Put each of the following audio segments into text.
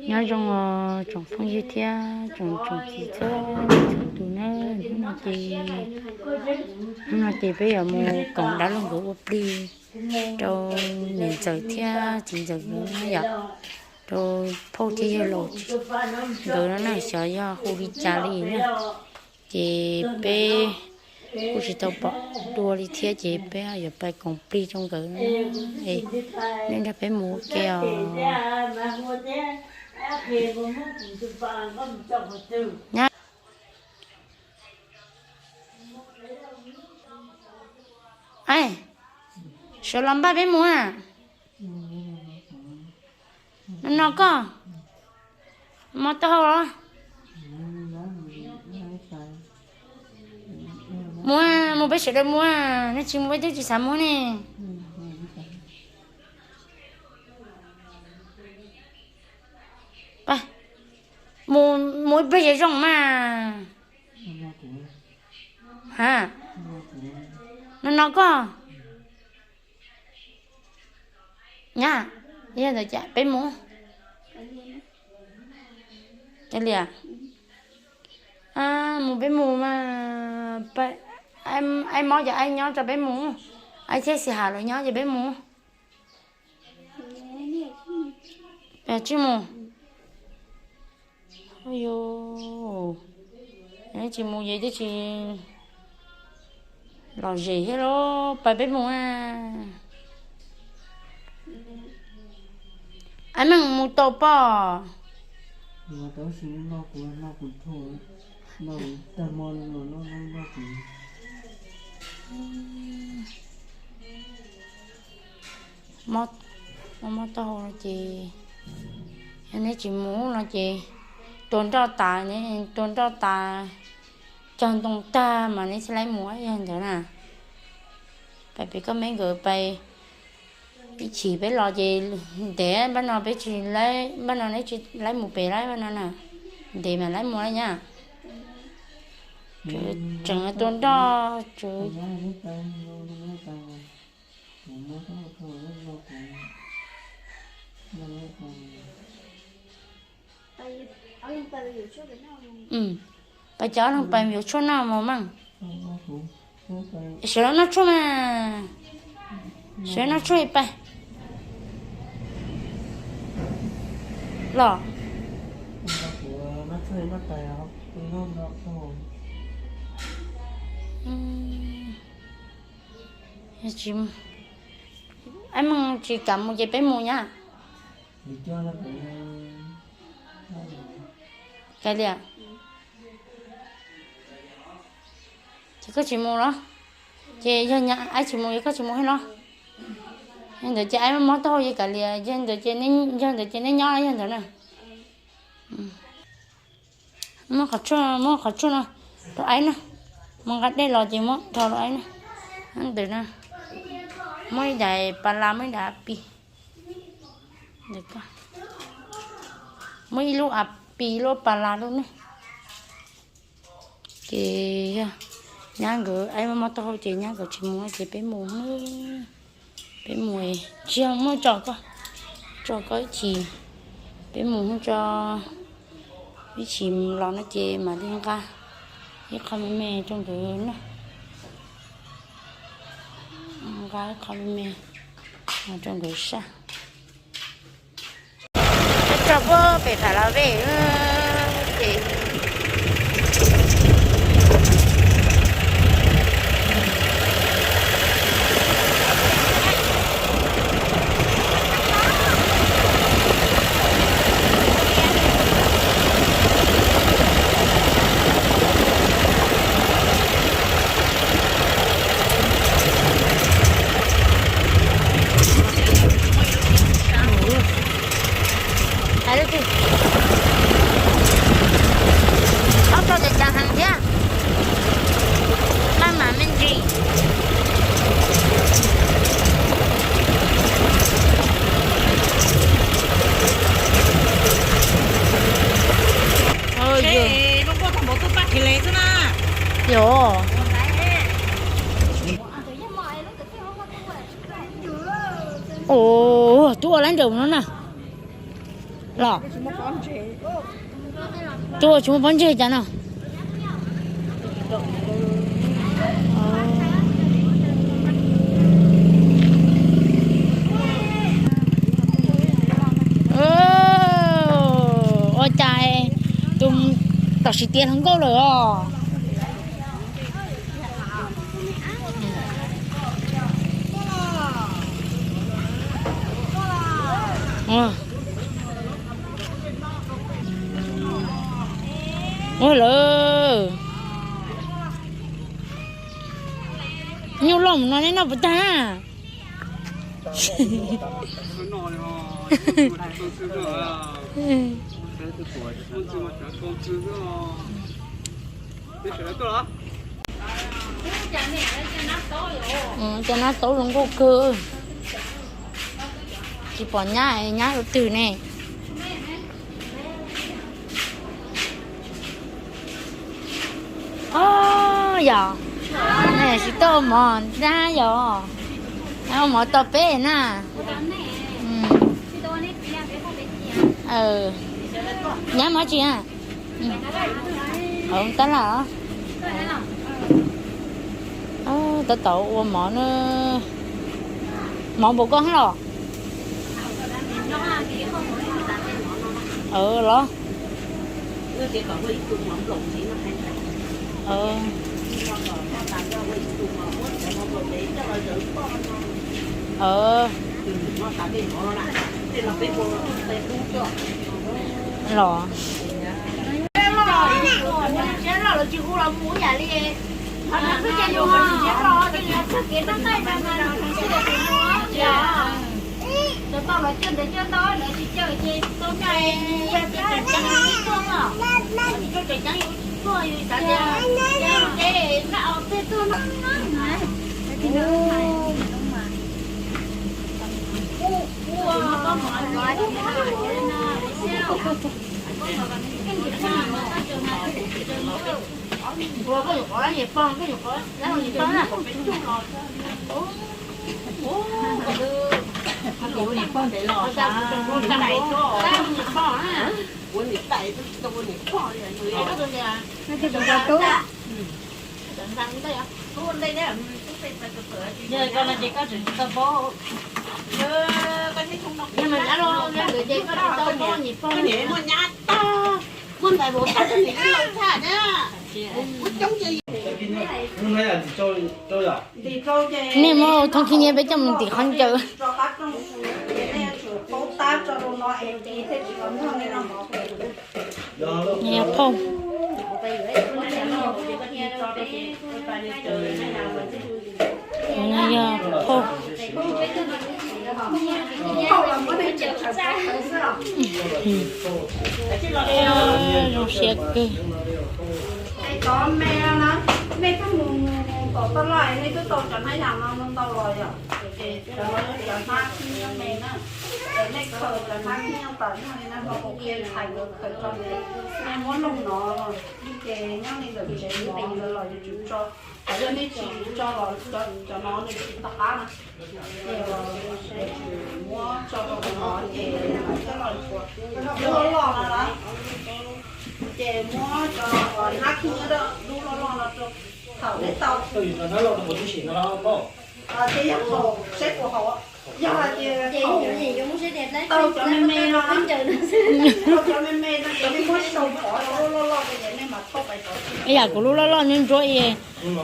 Nyob zoo os tsoom phooj ywg thiab tsoom tsoom txiv txhua txhua tus na, hnub no ces, hnub no ces peb yuav mus koom dab laug nkawd ua plig rau niam ntxawm thiab txiv ntxawm nkawd na yom, rau phauj thiab yawg laus nkawd no na, xyov yog hu li cas li na. Ces peb kuj tsis tau pom dua li thiab ces peb yuav pais koom plig rau nkawd, nej nrog peb mus ua ke os. Nyab, sawv los npaj peb mus na. No no koj, mob taub hau los? Mus, mus peb sawv daws mus, nej tsis mus peb twb tsis xav mus ne. Mus, mus ib pliag zoo zoo mas. Ha, no no koj. Nyab, yog ntawd ces peb mus. Mus peb mus mas, aib mob ces aib nyob tso peb mus, aib thiab Xis Has lawv nyob ces peb mus. Tsij mus. Yus, neb tsis mus ces twb tsis lom zem thiab lauj, pais peb mus. Aib meej mus tau pom. Mob, mob taub hau no ces yog neb tsis mus no ces tua nroj tas, tua nroj tas cog ntoo tag mas neb thiaj li mus, yog ntawd na. Pais pem koj me nkawd pais ib chim peb los ces ntev, npaj no peb tsis, npaj no neb tsis laib mus pem lawm, npaj no na, ntev mas laib mus lawm nyab. Tseem tua nroj tsw. Pais cov ob leeg pais yuav tshuaj noj mus mas. Sawv los noj tshuaj mas. Sawv noj tshuaj pais. Los. Aib meej tsis kam mus ces peb mus nyab. Kav liam. Ces koj tsis mus los? Ces yog aib tsis mus ces koj tsis mus thiab los? Yog ntawd ces aib mob taub hau ces kav liam, yog ntawd ces, yog ntawd ces neb nyob, yog ntawd na. Muab qhov tshuaj, muab qhov tshuaj no rau aib na. Mus nqa dej los ces muab rho rau aib na. Ntawm no muab ib daim pas las, muab ib daim a pis. Muab ib lub a pis, lub pas las rau ne. Ces yog nyab nkawd aib mob taub hau ces nyab nkawd tsis mus ces peb mus, peb mus. Tsis yog, muab tso koj, tso koj ib chim, peb mus tso ib chim los no ces mam li nqa ib qho me me rau nkawd noj. Nqa ib qho me me rau nkawd saj. Tso puag pem Pham Las Vej ces Ob tog ces cas heev thiab. Maj mam me ntsis. Yog. Ua, twb ua lab nraum no na. Los, tus tsis muaj pob ntseg cas no. Ua cas tus tam sim tiav hluas nkauj lawm os. Ua lawm, nyuj loj mus no neb noj puas tag na? Cov nab taub zoo nkauj kawg. Tsis pom nyab, nyab ua twg ne? Yog, tsis tau mov dab yog, ua mov tau peb na. Nyab mov tsis, tab laj. Tab tom ua mov na. Mov npaum koj los? Los. Los. Nej muab thoob khib nyiab peb coj mus ntim qhov ncauj. Phauj. Yog phauj. Zoo siab kawg. Cov me no na, nej twb mus tom toj loj nej twb tau cov hnab yas no ntau los yom? Cov hnab khib nyiab me na, nej khaws cov hnab khib nyiab tom nyob li no, qhov kuv qhia ntxhais nkawd khaws tso, nej muab looj no, ces nyob li ntawm tsev no ntawd los yuav tsum tso. Qhov yog nej tsis tso los cov no nws tsis tau qab na. Ces muab tso rau hauv no ces coj los loj loj no na. Ces muab cov hnab khib nyiab dub loj loj no rau. Thaum nej tau, ces yog thaum seb puas haum, yog hais tias tau cov me me no, tau cov me me no ces nej muab sau pov rau lub loj loj ces nej mam thauj pais tod. Ib yam kuv lub loj loj ntsuab ntsuab,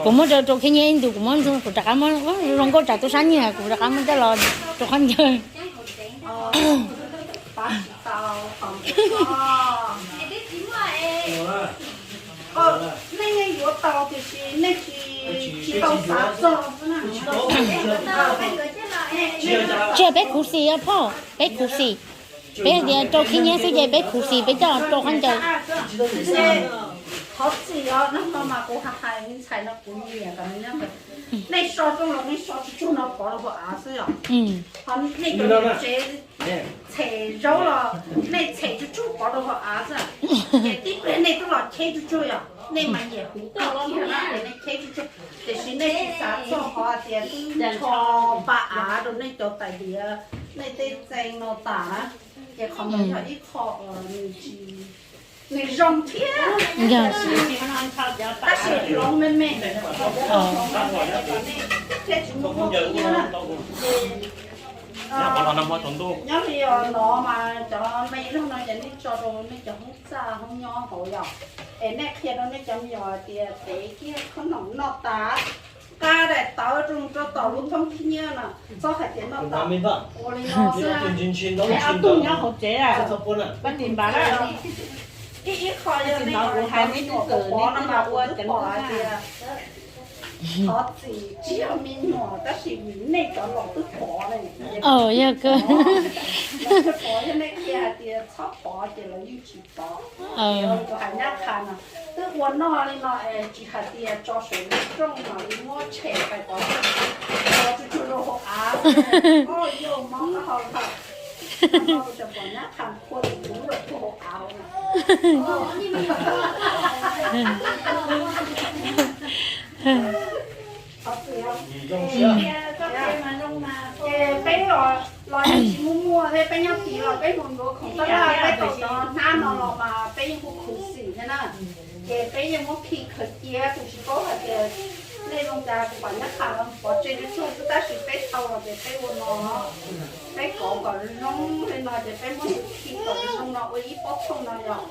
kuv muab rau rau khib nyiab ib ntus, kuv muab ntsuab kuv rov qab muab zoo nkauj tsam tub sab nyiag kuv rov qab muab coj los rau qhov ncauj. Nej yeej yuav tau tiam sis nej tsis tau xav txog. Tsis yog peb khuv xim os phauj, peb khuv xim. Peb tias rau khib nyiab xwb ces peb khuv xim peb coj rau qhov ncauj. Qhov txhia no mas kuv hais ntxhais no kuv nyiam kom nws nyob. Nej so rooj los nej so tsuj tsuag no pov rau hauv av xwb yom. Ho nej cov niam tsev txhem zaub los nej txhem tsuj tsuag pov rau hauv av xwb. Ces tib pliag nej twb los cheb tsuj tsuag yom, nej mas nyiam huv kawg kiag na ces nej cheb tsuj tsuag. Tiam sis nej tsis xav txog qhov tias nrho pa av rau nej cov tais diav, nej tej txee no tas na. Ces qhov no yog ib qho nws tsis, nws zoo thiab, tab sis hloov me me, hloov me me ces kom nej thiaj tsis muaj mob kiag na. Ces nyob li no mas cov me no no ces nej tso rau nej cov hoob txaj hoob nyob hauv yom, es nej qhia rau nej cov me nyuam hais tias tev kiag khob noom noj tas, nqa daim tawv rau rau tom lub thoob khib nyiab no, txhob hais tias noj tas, ua li no xwb. Ob tug nyob hauv tsev, ib ib qho yog nej hais nej tus pov pov no mas kuv twb pom hais tias thov txim tsis yog me nyuam tab sis vim nej cov laus twb pov ne. Yog kawg. Lawv twb pov, yog nej qhia hais tias txhob pov ces lawv yeej tsis pov. Kuv hais nyab qha no, twb ua noj li no es tsis hais tias tso saum lub rooj mas li muab tshem pais pov, tso tsuj tsuag rau hauv av, o yog mob qab hau lawm. Kuv tseem pom nyab qha phua tus tus lub puag hauv av na. Ces peb los, los yeej tsis muaj muaj thiab, peb nyob tid los peb mus ntuav khoom tab laj peb tau cov hnab no los mas peb yeej hu khuv xim thiab na. Ces peb yeej muab khi khaws cia, kuv tsis paub hais tias nej zoo cas, kuv pom nyab qha los pov tseg tsuag tsuag xwb, tab sis peb tau los ces peb ua no, peb kov kom zoo li no ces peb muab nws khi kom zoo no ua ib pob thooj no yom.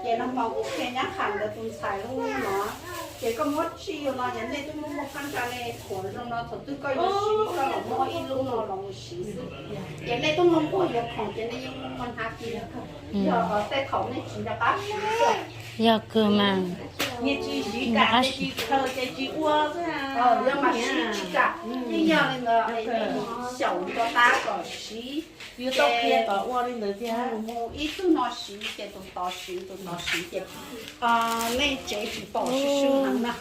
Ces nag hmo kuv qhia nyab qha ntawd tus ntxhais lub no, ces koj muab tsij ua no ces nej twb muaj muaj phab ntsa, nej khuam zoo no, thaum twg koj yuav siv koj los muab ib lub no los mus siv xwb. Ces nej twb muaj muaj yuav khoom ces nej yeej muaj muaj hnab kiag, yog tej thaum nej tsis nco qab siv xwb. Yog kawg mas. Yog mas siv tsis kam, yeej yog li ntawd, xyaum nco qab kom siv. Ces mus ib tug no siv ces tus tod siv, tus tod siv ces nej tsev tsis pom sib sib heev na.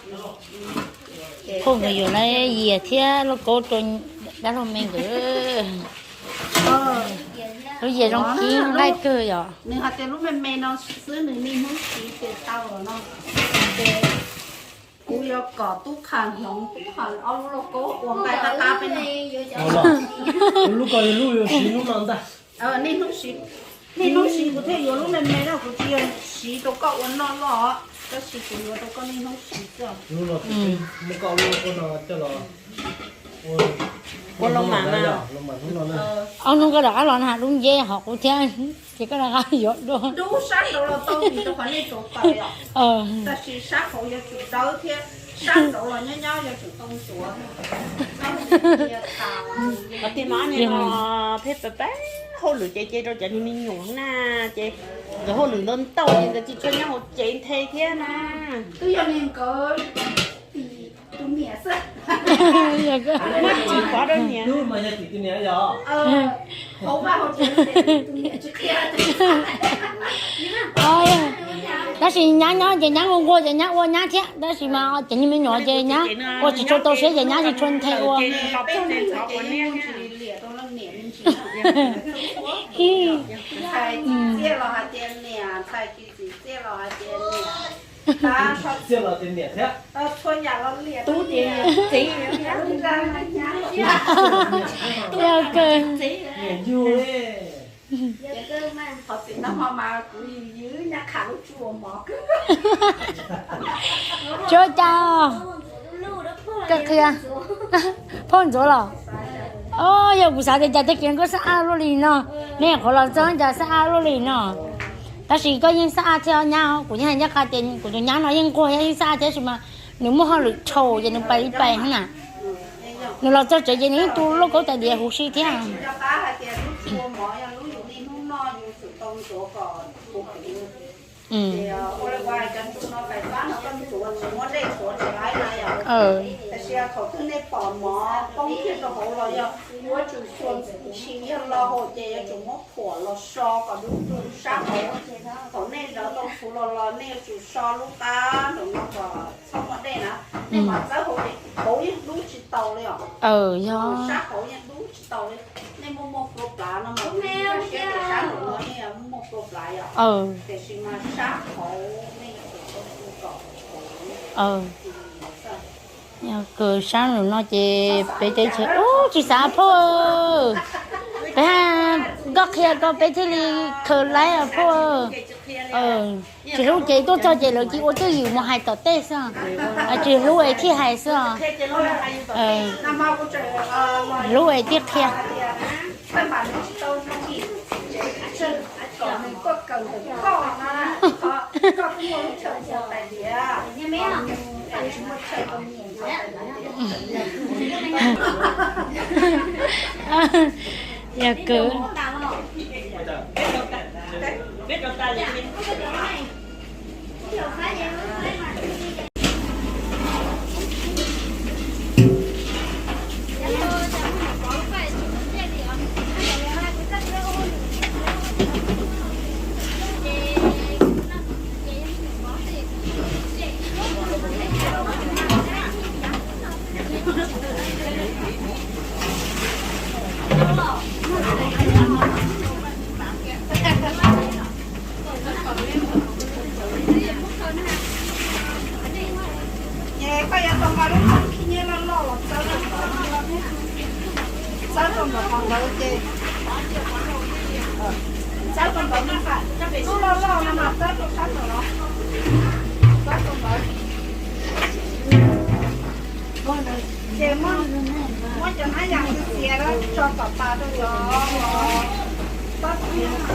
Phauj nkawd yuav lawv yias thiab lauj kaub rau dab laug me nkawd. Lub yias zoo kib nqaij kawg yom. Nws hais tias lub me me no xwb nws niaj hnub siv ces tau lawm no. Ces kuv yuav kom tub qha hloov tub qha ob lub lauj kaub ua nqaij qab qab peb no. Lub ko yog lub yuav siv hnub no ntag. Niaj hnub siv, niaj hnub siv kuv thiaj yuav lub me me no, kuv tsis yog siv rau koj ua noj loj, tab sis kuv yuav rau koj niaj hnub siv xwb. Muab koj lub ko no coj los ua loo mam, loo mam hnub no. Ob hnub koj rov qab los na, dub nceb hom kuv thiab, ces koj rov qab yuav dua. Dub sab nraud los tau vim rau qhov nej tsuav tawm yom. Tab sis sab hauv yuav tsum dawb thiab, sab nraud los nyob nyob yuav tsum tau ntxuav. Qhov tiag no, peb pab hauj lwm ces cia rau cov niag me nyuam na, ces nkawd hauj lwm ntau ntau ces nkawd tsis tshua nyob hauv tsev nthe thiab na. Twb yog li nkawd tus niam xwb. Tsis pov rau niam. Tab sis nyab nyob ces nyab ua nquag ces nyab ua nyab thiab, tab sis mas cov niag me nyuam ces nyab ua tsis tshua tau siab ces nyab tsis tshua nthe ua. Txhais txiv txiaj los hais tias niam, txhais tsis txiv txiaj los hais tias niam. Txhais txiaj los tias niam thiab. Tub ces txiv. Yog kawg. Niam yug li. Qhov txiv noj hmo mas kuv ywg ywg nyab qha lub tsuj ua mov kawg. Tsuav cas? Koj qhia. Phauj ntxuav los? O, yog kuv xav tias cas tag kis koj xab ab luaj li no. Nej qhuav los txog cas xab ab luaj li no. Tab sis koj yeej xab ab thiab nyab, kuv yeej hais ncaj qha tias kuv tus nyab no yeej nquag thiab yeej xab ab thiab, tab sis mas nws muaj hauj lwm dhau ces nws pais ib pais xwb na. Nws los txog tsev ces nws yeej tu lauj kaub tais diav huv si thiab. Tab sis thaum twg nej pom mov poob kiag rau hauv los yog yuav tsum xua ntxim, yog lo hauv ces yuav tsum muab phuam los so kom dub dub sab hauv. Thaum nej zawv tau txhuv los los nej yuav tsum so lub qab nraum no kom txhob muaj dej na. Nej mam txawb hauv ces hauv yeej dub tsis tau li os. Sab hauv yeej dub tsis tau li. Nej muaj muaj plua plav no mas, sab nraum no nej muaj muaj plua plav yom. Tiam sis mas sab hauv nej yuav tsum tau kom hauv. Yog kawg sab nraum no ces peb teb chaws ub tsis xav phauj. Peb Koj qhia koj peb thiaj li khaws laib os phauj. Tsis hlub ces tuaj txog ces lawv cia ua twj ywm mus hais tom tej xwb. Tsis hlub es thiaj hais xwb os. Hlub es thiaj qhia. Yog kwv. Ces koj yuav tau nqa lub khib nyiab loj loj los txawb, txawb rau ntawm qhov ntawd ces, txawb rau ntawd, lub loj loj no mas txawb rau sab ntawm los, txawb rau ntawd. Ces muab cov hnab yas xiav xiav tso tom pas rau cov tob txiav.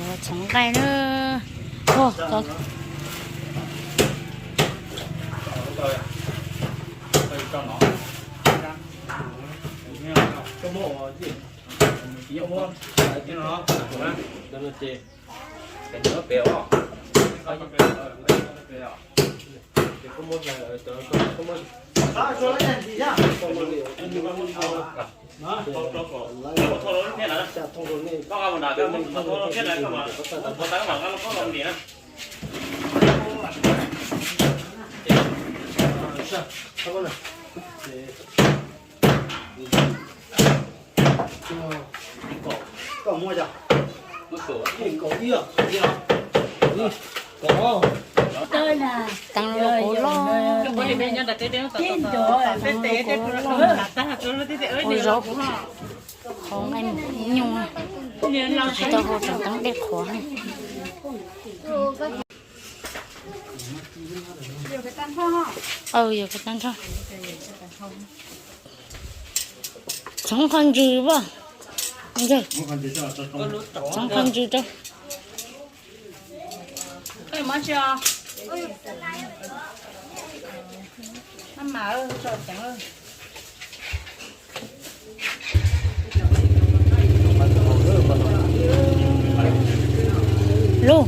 Ces txhoov nqaij na. Teeb lub kuv loj, ua zaub, qhov nqaij nyuj, tsis tau hau tseem teeb dej qhuav. Aw, yog koj tag nrho. Txhoov qhov ntsws as. Txhoov qhov ntsws rau. Luj,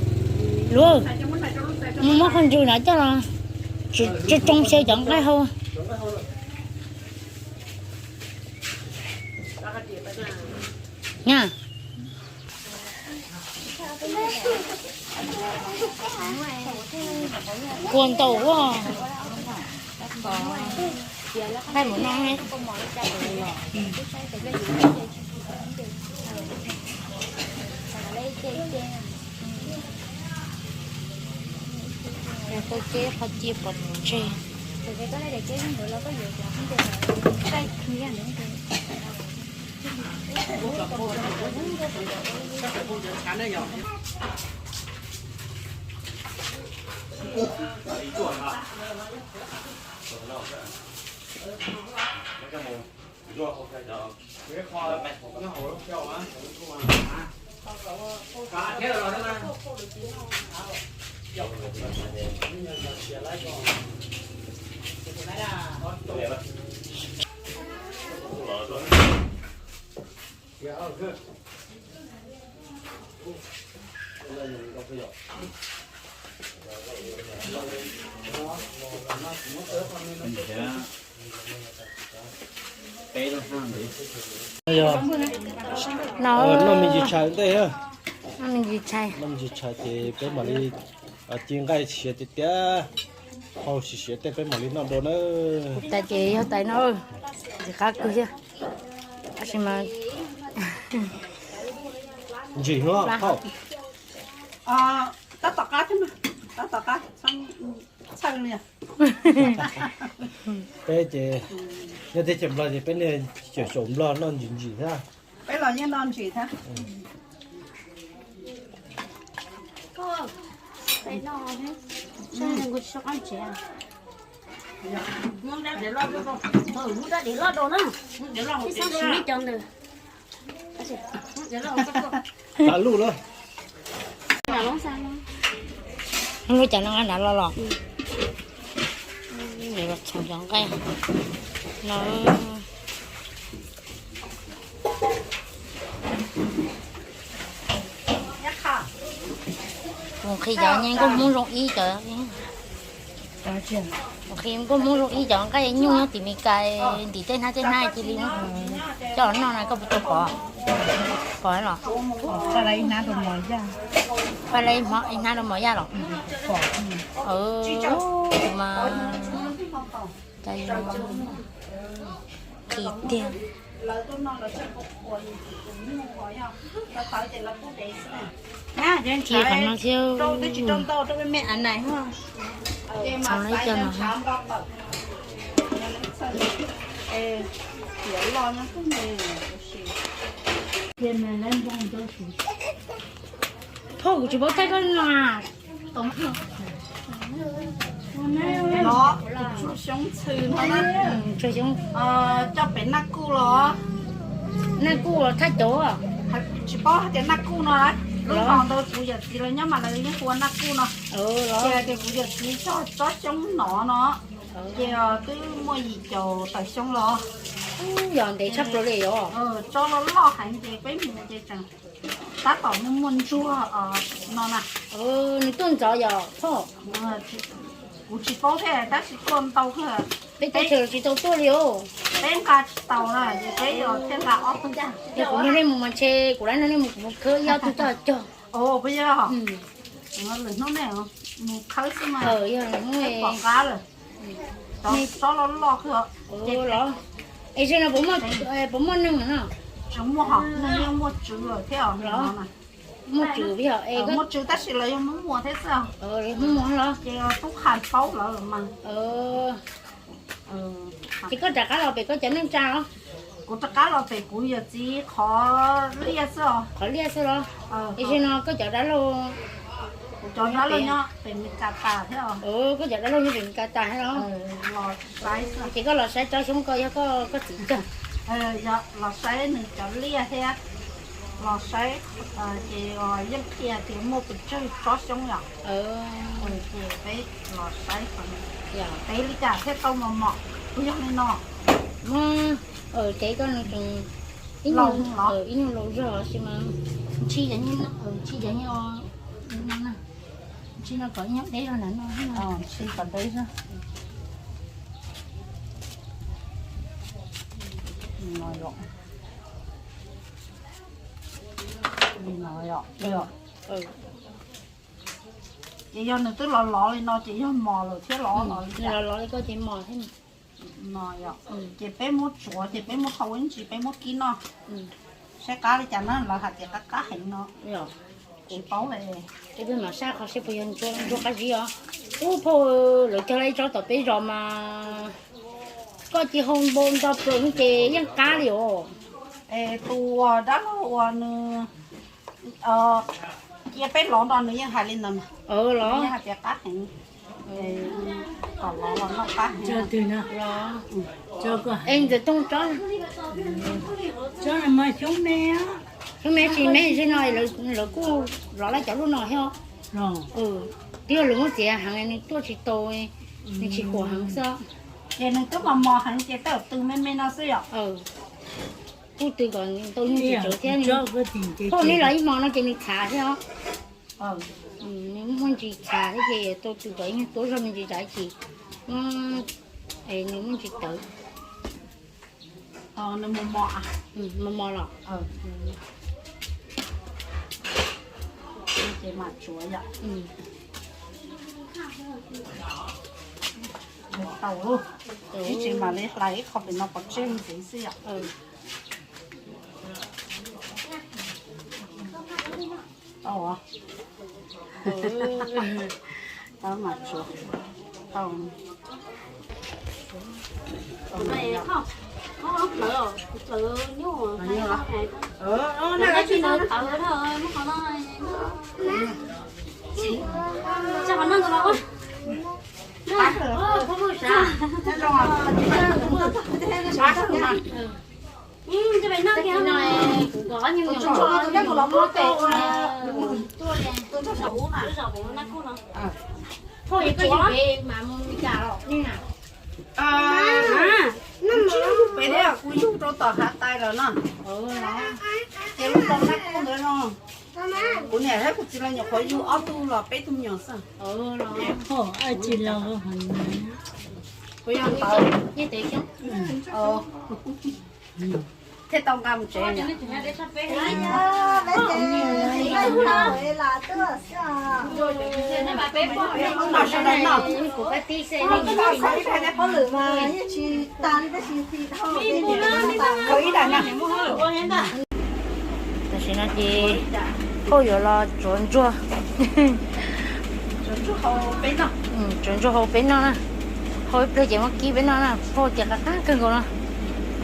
luj, muab qhov ntsws no coj los tsoo xyaw cov nqaij hau. Nyab, kua ntau ua. Nqaij mus no. Tau ceb qhov cia pov tseg. No, noj me ntsis tshais ntej, noj me ntsis tshais, noj me ntsis tshais ces peb mam li ci nqaij siav tiag tiag, hau siav siav tej peb mam li noj dua na. Kuv tais ces yog tais no, ntxim qab kawg thiab. Tab sis mas ntsim hlo hau. Tab tom qab thiab mas. Tab tom qab txhawj li. Peb ces nyob teb chaws Nplog ces peb niaj xyaum xyaum Nplog noj ntsim ntsim thiab. Peb los yeej noj ntsim thiab. Lub loj na. Lub cas no nqa nrad los los. Txhoov cov nqaij no. Kuv nqhis cov nkauj Hmoob zoo ib cov, kuv nqhis nkauj Hmoob zoo ib cov nqaij nyuj nyob tim Meskas ntim tej hnab tej hnab cia li coj los noj na, koj puas tau pom? Pom los? Paj la ib hnab rau mov yaj los? Kuv mas cas nqhis tiag. Nqhis qhov no thiab. Txhoov ib co no. Phauj, kuv tsis paub thaij koj no. Los tsuag xyoob txhw no, coj pem Naj Kuj los. Naj Kuj los thaj cov. Tsis paub hais tias Naj Kuj no, lub zos ntawd kuv yawm txiv lawv nyob mas lawv yeej hu ua Naj Kuj no. Ces hais tias kuv yawm txiv cog tsob xyoob no no, ces twb muaj yim caum tawm xyoob los. Yog ntev tshaj plaws li os. Tsob loj loj heev ces peb mus ces tseem tab tom muaj muaj ntsuag no na. Nws tuaj ntxov yog phauj? Kuv tsis paub thiab tab sis tuaj ntau kawg. Peb teb chaws tsis tau tuaj li os. Peb nqa tsis tau na, ces peb yuav thiaj nqa ob tug. Yog kuv nrog nej mus mas ntshe kuv lawv nrog nej mus kuv mus khawb ib ob tug coj cog. Puas yog? Lwm hnub nej mus khawb xwb mas. Yog hnub pom qab lawm. Tsob loj loj kawg. Los, es zaum no puas muaj neeg no? Tseem muaj hos, neeg yeej muaj tswv lawm thiab os. Muaj tswv, muaj tswv tab sis lawv yog Hmoob Muas thiab xwb. Hmoob Muas los? Ces tub qha paub lawv mas. Ces koj rov qab los pem koj cov neej tsa los? Kuv rov qab los pem kuv yawm txiv qhov liaj xwb os. Qhov liaj xwb los? Es zaum no koj cov dab laug, kuv cov dab laug nyob pem Meskas tas thiab os. Koj cov dab laug nyob pem Meskas tas thiab los? Ces koj los saib tsob xyoob ko yog koj txiv cog? Los saib nws cov liaj thiab, los saib, ces yeej qhia tias muaj pes tsawg tsob xyoob yom. Ces peb los saib, peb li cas thiaj tau mos mos, puas yog li no? Ces koj ib nyuag laus zog xwb mas, ntshis cov, ntshis cov, ntshis no kom ib nyuag deb zog na no, ntshis kom deb zog. Ces yog nws twb lov lov li no ces yog mos lawm thiab los? Lov lov li ko ces mos thiab. No yom, ces peb muab tsuav ces peb muab qhau ib ntsis peb muab kib noj. Saib qab li cas na, lawv hais tias qab qab heev no. Tsis paub li. Peb mam saib qhov saib puas yog ntsuab qab zib os. Ub phauj, lawv cog lawm ib tsob tom peb zos mas koj cia hau npau nto plaws ces yeej qab li os. Es tus dab laug uas nws cia peb lov no nws yeej hais li ntawd mas. Los yeej hais tias qab heev, kom lov los noj qab heev. Es ntxawm tooj tsob, tsob no mas xyoob me, xyoob me tsis me zim no, lawv kuj lov lawm cov lub no thiab. Twb yog lawv muab txiav heev nws tuaj tsis tau, nws tsis huam heev xwb. Ces nws twb mos mos heev ces tej zaum tws me me no xwb yom. Kuj tws kom tau nyuj tsis tsawv thiab. Thauj neb los ib hmo no ces nws txhav thiab os. Nws muaj ntsis txhav thiab ces tau tws kom ib nyuag tuab zog me ntsis tsav ib chim, nws muaj ntsis tawv. Nws mos mos los? Ces mam tsuav yom. Tau, ib tsis mam li hlais ib qho pem no pov tseg ntxiv xwb yom. Tau. Tau mas tsuav tau. Plawv, plawv nyuj, tsis tau tawv, muab qhov no, tsis qhov no ntawd los. Peb thiab kuv yug rau tom hav tais lawm no. Ces lub rau nab kuj ntawd no. Kuv niam thiab kuv txiv los nyuam qhuav yug ob tug los peb tug me nyuam xwb. Kuv yog ntawd. Thiaj tau nqa mus tsev. Tam sim no ces phauj yuav los tsuav ntsuag, tsuav ntsuag hau peb noj na. Hau ib pliag ces muab kib peb noj na. Phauj tias qab qab kawg nkaus no.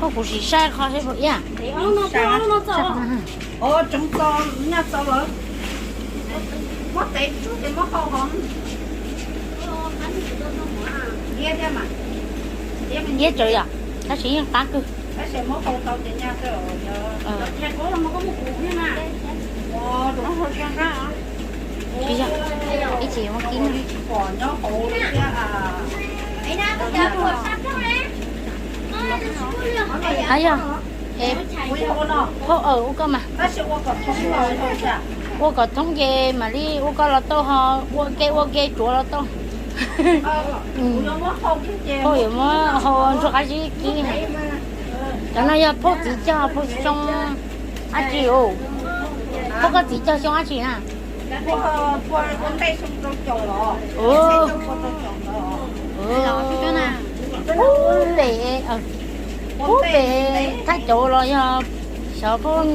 Phauj kuv sim saib qho seb puas iab. Tsoov txo nyaj txo lawm. Muab tev tsuag ces muab hau hov. Iab thiab mas. Iab tsawv yom, tab sis yeej qab kawg. Tab sis muab hau tau ces nyaj kawg. Tsis yog, ib chim muab kib. Yog, phauj, ua koj mas. Ua kom thoob ces mam li ua koj los tau ho, ua ke ua ke tsuav los tau. Phauj yuav muab hau ntsuag qab zib kib. Cov no yog phauj txiv cog, phauj xyoo dab tsi os? Phauj koj txiv cog xyoo dab tsi na? Pub pem, pub pem thaj cauv los yog xyov phauj.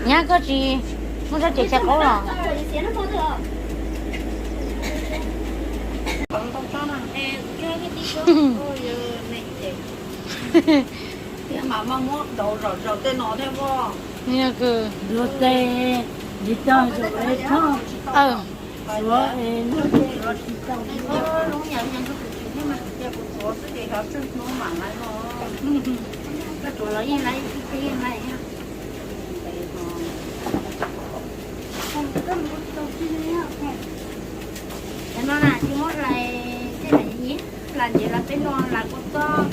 Nyab koj tsis muaj tsob ceg chaw qaub los? Luag tes, ntsis tog, no na tsis muab hlais tej lam nyiam, lam nyiam los peb no lam kua txob,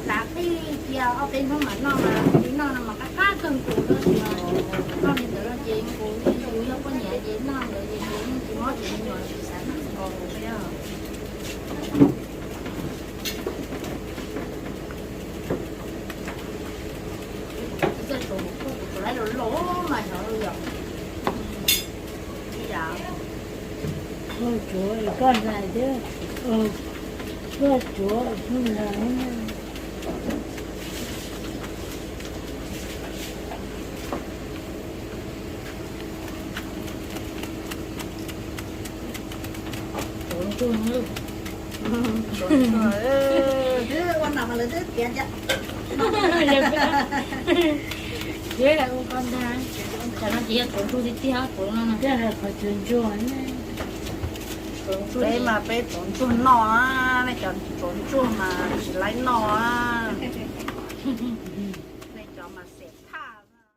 lam qij cia ob peb hnub mam noj mas li noj no mas qab qab kawg nkaus lawm. Noj li ntawd los ces nkaus li yus yog poj niam ces noj ntawd ces nkaus li tsis mob tsis me nyuam tsis xav noj. Txawj tsuav kuv kuj tsuav lawv los los mas xyov yom. Koj tsuav koj hlais thiab, koj tsuav hlais. Ua no mas lawv twb piav ntag. Ua ko ntag, tam no ces yog tsuav ntsuag tiag tiag, tsuav no mas qhov tsuav ntsuag. Peb mas peb tsuav ntsuag noj, nej cov tsuav ntsuag mas tsis laib noj.